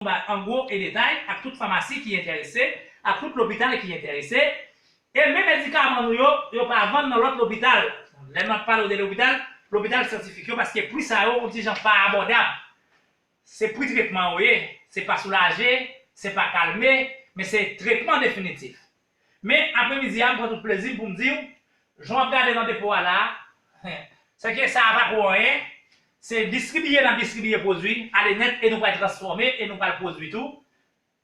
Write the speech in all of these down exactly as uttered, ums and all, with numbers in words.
bay an gwo e detay ak tout famasi ki enterese, ak tout lopital ki enterese. E menm medikaman nou yo, yo pa vann nan lòt lopital. Lè m ap pale w de lopital, lopital syantifik yo, paske pri sa yo, yon ti jan pa abòdab. Se pri tretman yo ye, se pa soulaje, se pa kalme, men se tretman definitif. Men apremidi a, m pran tout plezi m pou m di w, jan w ap gade nan depo a la a, se ke sa a pa pou anyen, se distribiye n ap distribiye pwodui, ale nèt e nou pral transfòme e nou pral pwodui tou.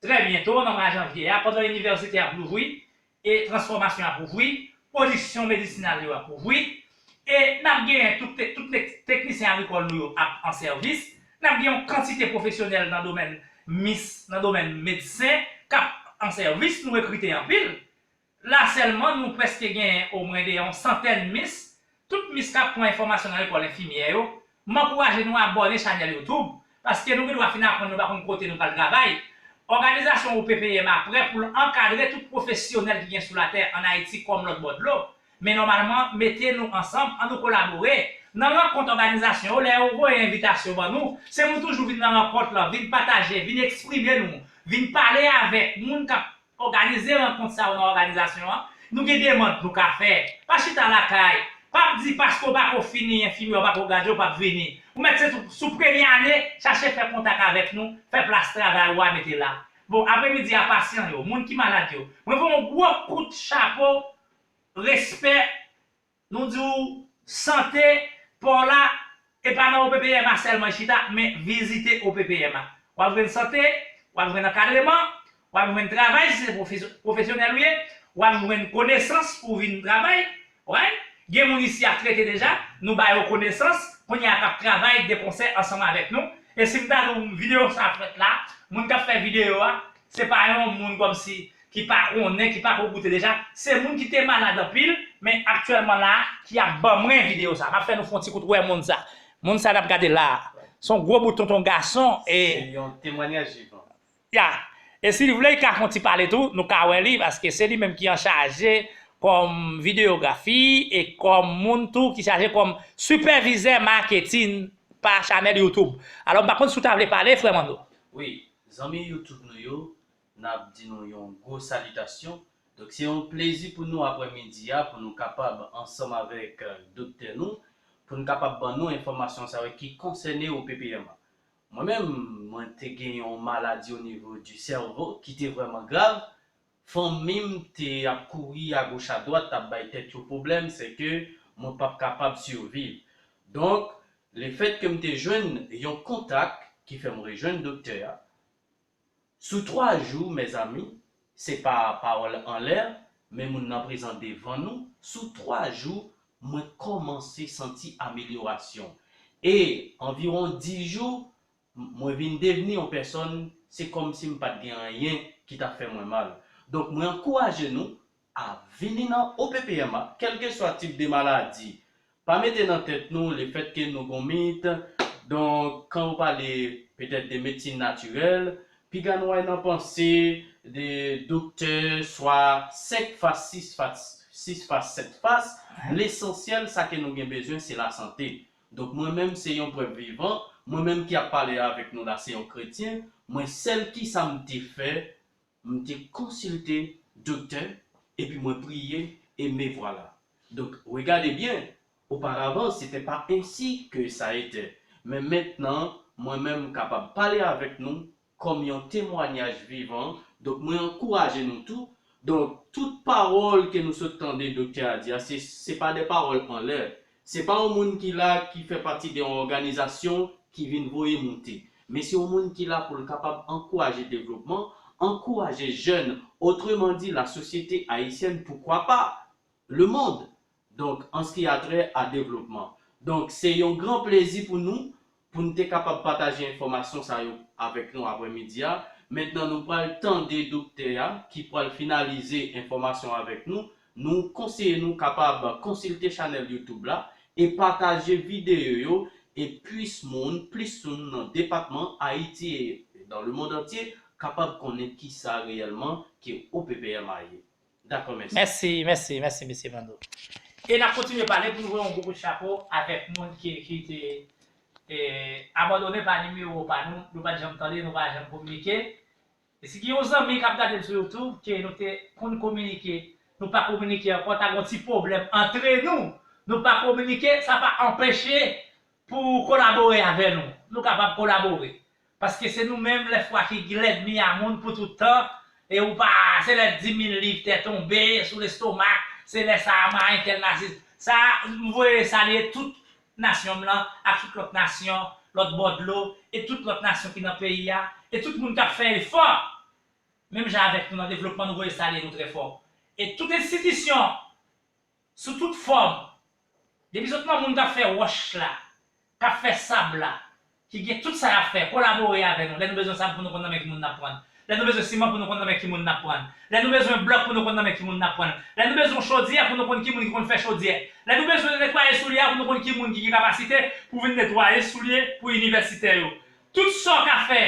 Trè byento, nan mwa janvye a, pandan inivèsite ap louvri e transfòmasyon ap ouvri, pwodiksyon medisinal yo ap ouvri, e n ap genyen tout, tout tek- teknisyen agrikòl nou yo ap an sèvis, n ap gen yon kantite pwofesyonèl nan domèn mis, nan domèn medsen k ap an sèvis, nou rekrite anpil. La sèlman, nou prèske genyen omwen de yon santèn mis. Tout mis k ap pran enfòmasyon nan lekòl enfimyè yo, m ankouraje nou abòne chanèl YouTube, paske nou gen dwa fin aprann nou pa konn kote nou pral travay. Òganizasyon O P P M A prè pou l ankadre tout pwofesyonèl ki gen sou latè ann Ayiti kòm lòt bò dlo. Men nòmalman, mete nou ansanm, ann nou kolabore. Nan rankont òganizasyon yo, lè yo voye envitasyon ban nou, se nou toujou vin nan rankont lan, vin pataje, vin eksprime nou, vin pale avèk moun k ap òganize rankont sa yo nan òganizasyon an, nou gen demann nou ka fè. Pa chita lakay, p ap di paske w pako fini, enfimyè w pako gradye, w p ap vini. Ou mèt se sou, sou premye ane, chache fè kontak avèk nou, fè plas travay ou a mete la. Bon, apremidi a pasyan yo, moun ki malad yo, mwen voye yon gwo kout chapo, respè, nou di w sante pa w la, e pa nan O P P M A sèlman chita, men vizite O P P M A. W ap jwenn sante, w ap jwenn ankadreman, w ap jwenn travay si se pwofes- pwofesyonèl ou ye, w ap jwenn konesans pou w vin travay. Right? Gen moun isi ap trete deja, nou ba yo konesans, kounye a k ap travay de konsè ansanm avèk nou. E si m ta di w videyo sa fèt la, moun k ap fè videyo a, se pa yon moun kòmsi ki pa konnen, ki pako goute deja, se moun ki te malad anpil, men aktyèlman la, ki ap ban mwen videyo sa. M ap fè nou fè yon ti kout wè moun sa. Moun sa n ap gade la a, se yon gwo bout tonton gason, e Se yon temwanyaj vivan. Ya. E si li vle, li ka fè yon ti pale tou, nou ka wè li, paske se li menm ki anchaje kòm videyografi e kòm moun tou ki chaje kòm sipèvizè maketin pa chanèl YouTube. Alò, m pa konn si w ta vle pale, frè Mando. Wi, zanmi YouTube nou yo, n ap di nou yon gwo salitasyon. Donk, se yon plezi pou nou aprèmidi a, pou nou kapab, ansanm avèk, euh, doktè nou, pou nou kapab ban nou enfòmasyon sa yo ki konsène O P P M A. Mwen menm, mwen te gen yon maladi o nivo di sèvo ki te vrèman grav. Fanmi m te ap kouri agoch adwat, t ap bay tèt yo pwoblèm, se ke mwen p ap kapab siviv. Donk, lefètke m te jwenn yon kontak ki fè m rejwenn doktè a, sou twa jou, mezanmi, se pa pawòl anlè, men moun nan prezan devan nou, sou twa jou, mwen kòmanse santi amelyorasyon. E anviwon dis jou, m- mwen vin devni yon pèsòn, se kòmsi m pa t gen anyen ki t ap fè mwen mal. Donk, mwen ankouraje nou a vini nan O P P M A, kèlkeswa tip de maladi. Pa mete nan tèt nou lefètke nou gon mit, donk, kan ou pale petèt de medsin natirèl, piga nou ay nan panse de doktè, swa senk fas, sis fas, sis fas, sèt fas, lesansyèl, sa ke nou gen bezwen, se lasante. Donk, mwen menm, se yon prèv vivan. Mwen menm ki ap pale avèk nou la, se yon kretyen. Mwen, sèl kisa m te fè, m te konsilte doktè, epi mwen priye, e me vwala. Donk, regade byen, oparavan, se te pa ensi ke sa ete. Men mentnan, mwen menm, m kapab pale avèk nou kòm yon temwanyaj vivan. Donk, mwen ankouraje nou tou. Donk, tout pawòl ke nou sot tande doktè a di a, se, se pa de pawòl anlè. Se pa yon moun ki la, ki fè pati de yon òganizasyon ki vin voye moute. Men se yon moun ki la pou l kapab ankouraje devlopman, ankouraje jèn, otreman di, la sosyete ayisyèn, poukwa pa le mond. Donk, an ce qui a trait à développement. Donk, se yon gran plezi pou nou, pou n te kapab pataje enfòmasyon sa yo avèk nou aprèmidi a. Mentnan, nou pral tande doktè a ki pral finalize enfòmasyon avèk nou. Nou konseye nou kapab konsilte chanèl YouTube la e pataje videyo yo e plis moun, plis moun nan depatman Ayiti e dans le monde entier kapab konnen kisa reyèlman ke O P P M A ye. Dakò, mèsi. Mèsi, mèsi, mèsi, mesye Mando. E n ap kontinye pale pou nou voye yon gwo kout chapo avèk moun ki, ki te E, abandone pa nimewo pa nou, nou pa t janm tande, nou pa janm kominike. E si gen yon zanmi k ap gade m sou YouTube, ke nou te konn kominike, nou pa kominike ankò, ta gen yon ti pwoblèm antre nou, nou pa kominike, sa pa anpeche pou w kolabore avè nou. Nou kapab kolabore. Paske se nou menm lèfwa ki lènmi a moun pou tout tan, e ou pa, se lè di mil liv tè tonbe sou lestomak, se lè sa a mayen tèl nasis. Sa, m voye salye tout nasyon m lan, ak tout lòt nasyon, lòt bò dlo, e tout lòt nasyon ki nan peyi a, e tout moun k ap fè efò, menm jan avèk nou nan devlopman, nou voye salye nou trè fò. E tout enstitisyon, sou tout fòm, depi sot nan moun k ap fè wòch la, k ap fè sab la, ki gen tout sa y ap fè, kolabore avè nou. Lè nou bezwen sab pou nou konn nan men ki moun n ap pran l. Lè nou bezwen siman pou nou konn nan men ki moun n ap pran l. Lè nou bezwen blòk pou nou konn nan men ki moun n ap pran l. Lè nou bezwen chodyè pou nou konn ki moun ki konn fè chodyè. Lè nou bezwen netwaye soulye a pou nou konn ki moun ki gen kapasite pou vin netwaye soulye pou inivèsitè yo. Tout sa w ka fè,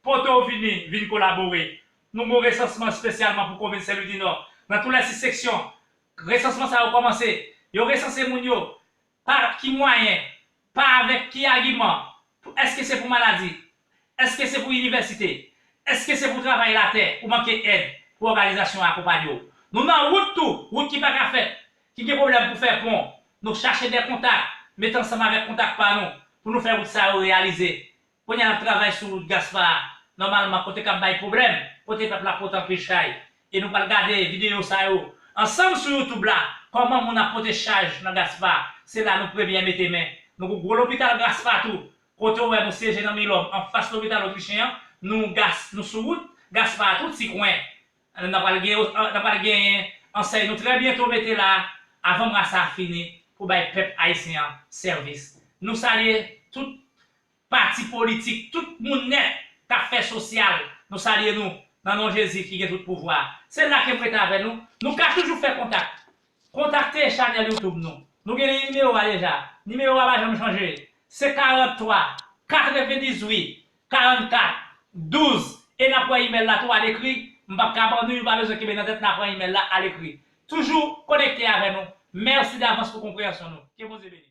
pote w vini, vin kolabore. Nou gen yon resansman espesyalman pou komin Sen Lwi di Nò. Nan tou lè sis seksyon, resansman sa yo kòmanse. Yo resanse moun yo. Pa ki mwayen? Pa avèk ki agiman? Èske se pou maladi? Èske se pou inivèsite? Èske se pou travay latè ou manke èd pou òganizasyon an akonpanye w? Nou nan wout tou, wout ki pa ka fèt, ki gen pwoblèm pou fè pon. Nou chache de kontak, mete ansanm avèk kontak pa nou, pou nou fè wout sa yo reyalize. Kounye a n ap travay sou wout Gaspa a, nòmalman kote k ap bay pwoblèm, kote pèp la pote anpil chay. E nou pral gade videyo sa yo ansanm sou YouTube la, kòman moun ap pote chaj nan Gaspa. Se la nou premye mete men. Nou gen gwo lopital Gaspa tou, kote w wè nou siyeje nan Milòm, anfas lopital otrichen an, nou gas, nou sou wout Gaspa a, tout ti kwen. N ap pral gen, n ap pral genyen ansèy nou trè byento mete la, avan mwa sa a fini, pou bay pèp ayisyen an sèvis. Nou salye tout pati politik, tout moun nèt k ap fè sosyal, nou salye nou nan non Jezi ki gen tout pouvwa. Se la ke m rete avè nou. Nou ka toujou fè kontak. Kontakte chanèl YouTube nou. Nou gen nimewo a deja. Nimewo a pa janm chanje. Se karant twa, katrevendizuit, karannkat, douz. E n ap wè imèl la tou alekri. M p ap ka ban nou, nou pa bezwen kenbe nan tèt, n ap wè imèl la alekri. Toujou konekte avè nou. Mèsi davans pou konpreyansyon nou. Ke Bondye beni.